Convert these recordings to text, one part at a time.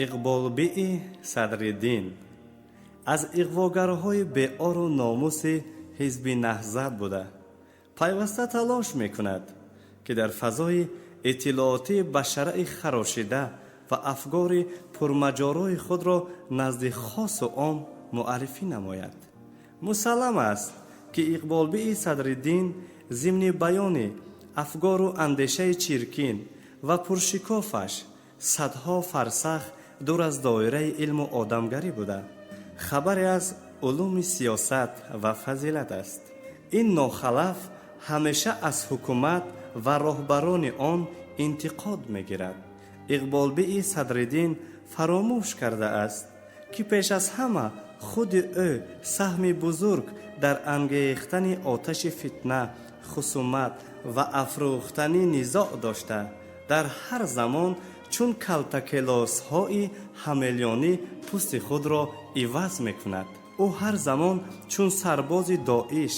Иқболбии Садриддин аз иғвогарҳои беору номуси Ҳизби Наҳзат буда, пайваста талош мекунад, ки дар фазои иттилоотии башараи харошида ва афкори пурмаҷорои худро назди хосу ом муаррифӣ намояд. Мусаллам аст, ки Иқболбии Садриддин зимни баёни афкору андешаи чиркин ва пуршикофаш садҳо фарсах дур аз доираи илму одамгарӣ буда, хабаре аз улуми сиёсат ва фазилат аст. Ин нохалаф ҳамеша аз ҳукумат ва роҳбарони он интиқод мегирад. Иқболбии Садриддин фаромӯш кардааст, ки пеш аз ҳама худи ӯ саҳми бузург дар ангехтани оташи фитна, хусумат ва афрӯхтани низоъ дошта, дар ҳар замон чун калтакелосҳои ҳамелёнӣ пӯсти худро иваз мекунад. Ӯ ҳар замон чун сарбози Доиш,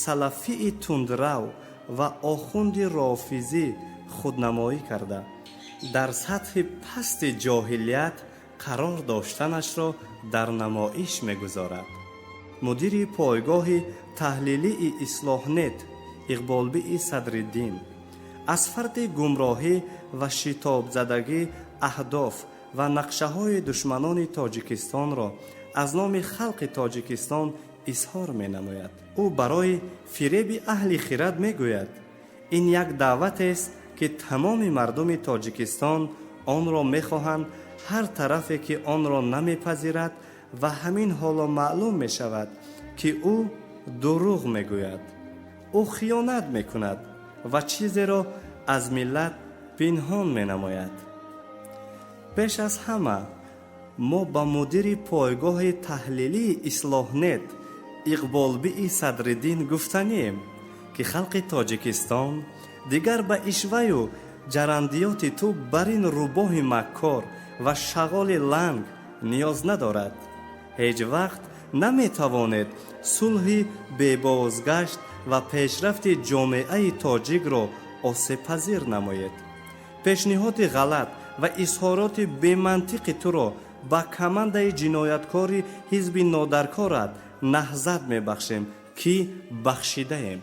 салафии тундрав ва охунди рофизӣ худнамоӣ карда, дар сатҳи пасти ҷоҳилият қарор доштанашро дар намоиш мегузорад. Мудири пойгоҳи таҳлилии Ислоҳнет Иқболбии Садриддин аз фарти гумроҳӣ ва шитобзадагӣ аҳдоф ва нақшаҳои душманони Тоҷикистонро аз номи халқи Тоҷикистон изҳор менамояд. Ӯ барои фиреби аҳли хирад мегӯяд: ин як даъватест, ки тамоми мардуми Тоҷикистон онро мехоҳанд. Ҳар тарафе ки онро намепазирад ва ҳамин ҳоло маълум мешавад, ки ӯ дурӯғ мегӯяд, ӯ хиёнат мекунад ва чизеро аз миллат пинҳон менамояд. Пеш аз ҳама мо ба мудири пойгоҳи таҳлилии Ислоҳнет Иқболбии Садриддин гуфтанием, ки халқи Тоҷикистон дигар ба ишваю ҷарандиёти ту бар ин рӯбоҳи маккор ва шағоли ланг ниёз надорад. Ҳеҷ вақт наметавонед сулҳи бебозгашт ва пешрафти ҷомеаи тоҷикро осебпазир намоед. Пешниҳоди ғалат ва изҳороти бемантиқи туро ба командаи ҷинояткори ҳизби нодаркорат Наҳзат мебахшем, ки бахшидаем.